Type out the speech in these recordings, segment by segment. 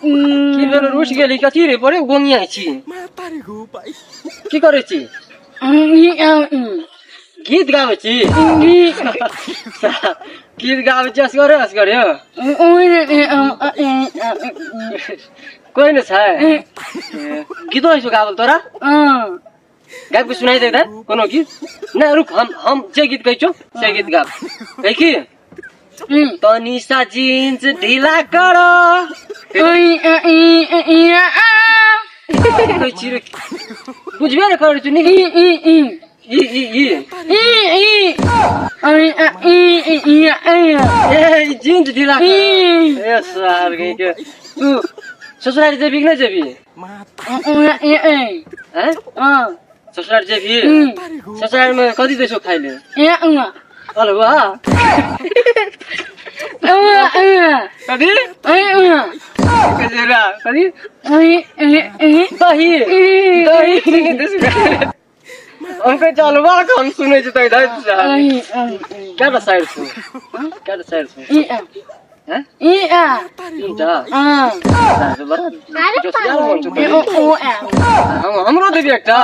की भेल, रुसि गेली कथी रे? बड़े गोंगिया छी, की करै छी? गीत गाबै छी? गीत गाबै छी असगरे? असगरे कोइ नहि छै? गीतो होइ छौ गाबल तोरा? गाबि के सुनाइ दे कोनो गीत। नहि, रुक, हम जे गीत कहै छौ से गीत गाब। कहै की, तनी सा जीन्स ढीला करो। कहै छी रे, बुझबे ने करै छी। ई ई ई ई ई ई ए जीन्स ढीला करो। ए सार के, तू ससुराल जेबी कि नहि जेबी? हैं, ससुराल जेबी? ससुराल में कथी दै छौ खाइ ले? अलुआ? कथी कजरा? कथी? दही? दही नहि दै छौ? हम कहै छी अलुआ के हम सुनै छी तऽ इधर कएटा साइड छौ? कएटा साइड छौ? हैं, तीनटा? बड़ा जोशियार मन छौ। हम हमरो देबी एकटा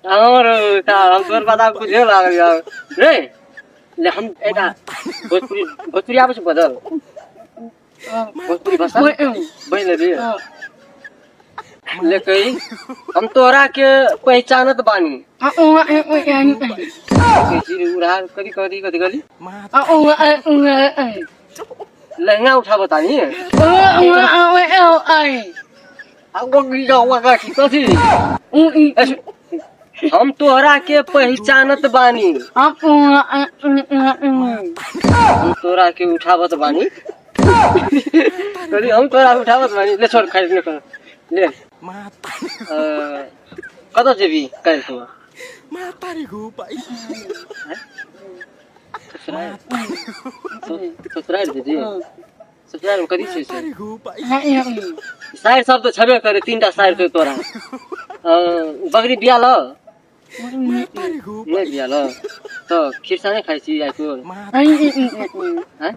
हमर। हम तोहर बात आब बुझे लागल यार रे। ले, हम एकटा भोजपुरी, भोजपुरी आबै छै बदल? भोजपुरी भाषा बनि लेबी? ले कही, हम तोहरा के पहचानत बानी। कहै छी रे, उड़ा कथी कथी कथी गली लहंगा उठा बतानी। कथी? हम तोहरा के पहचानत बानी, हम तोरा के उठावत बानी। कथी? हम तोरा उठावत बानी। ले छोड़, खाइ ले ले। कतऽ जेबी काल्हि तू? ससुराल? ससुराल जेबी? ससुराल में कथी छै से? साइर सब तऽ छेबे करे, तीनटा साइर छै तोरा। बकरी बिया ल नहि बिया ल तऽ खीरसा नहि खाइ छी आइ तू? आँय?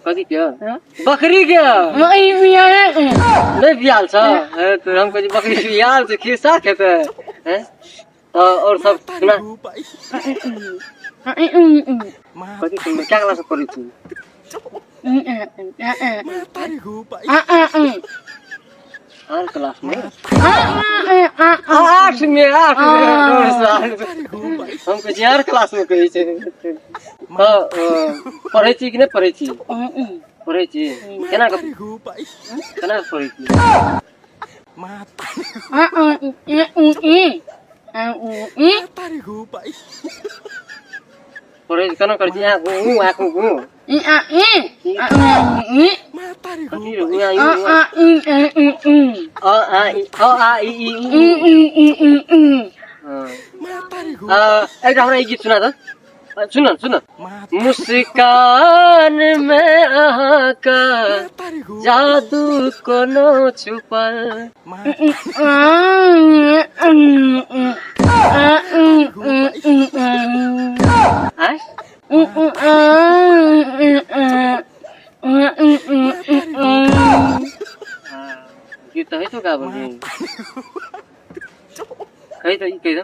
कथी के? बकरी के नहि बियाल छ? हे, तो हम कहै छी बकरी बियाल छै, खीरसा खेतै। हैं, तऽ आओर सब सुना। कथी सुनबै? क्या क्लास पढ़ै छी? आर क्लास में? आठ में, आठ में। 1.5 साल हम कहै छी आर क्लास में कहै छै। तऽ पढ़ै छी कि नहि पढ़ै छी? पढ़ै छी? केना कऽ, केना कऽ पढ़ै छी? पढ़ै छी, केना करै छी? आ गु आ गु गु कथी रे? उ आ इ उ आ अ आ इ अ आ इ ई उ। हँ। एकटा हमरा ई गीत सुना दऽ। सुन सुन। मुस्कान में अहाँके जादू कोनो छुपल। आँय? गीत तऽ होइ छौ गाबल? कही तऽ, ई कही दऽ।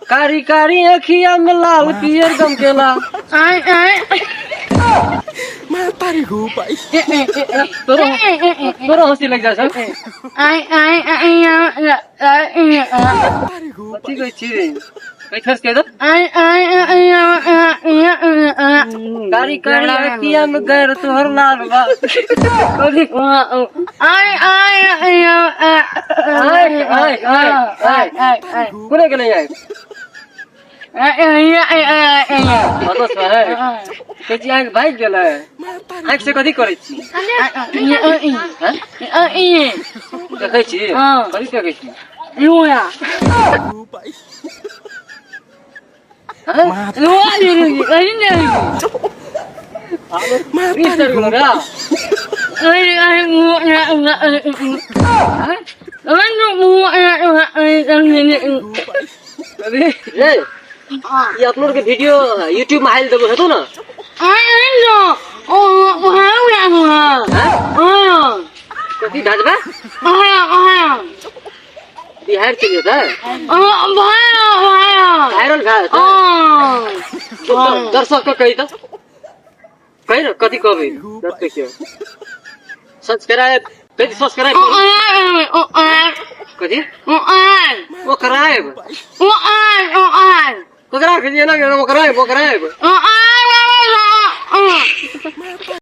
कारी कारी अखिया में लाल पियर गम केला। तोरो तोरो हंसी लग जाइ छौ? कथी कहै छी रे? कही, फेर से कहि दऽ। कारी कारी अखिया में गैर तोहर लाल बा। कथी? आँख आँख आँख आँख कोने गेलै आँख? कतऽ छै? कहै छी आँखि भागि गेलै। आँखि से कथी करै छी? हैं? देखै छी? कथी देखै छी? हैं? बीस तर गेलो रे। हैं? कथी रे? ई अपनो के वीडियो यूट्यूब में हाइल देबो हेतो ना? कथी भेजबे? बिहार चलि जेतै, वायरल भए जेतै। दर्शक के कही तऽ, कही ने, कथी कहबै दर्शक के? सब्सक्राइब कथी? सब्सक्राइब कथी? ओकराइब ओकरा के एना ओकराइब ओकराइब।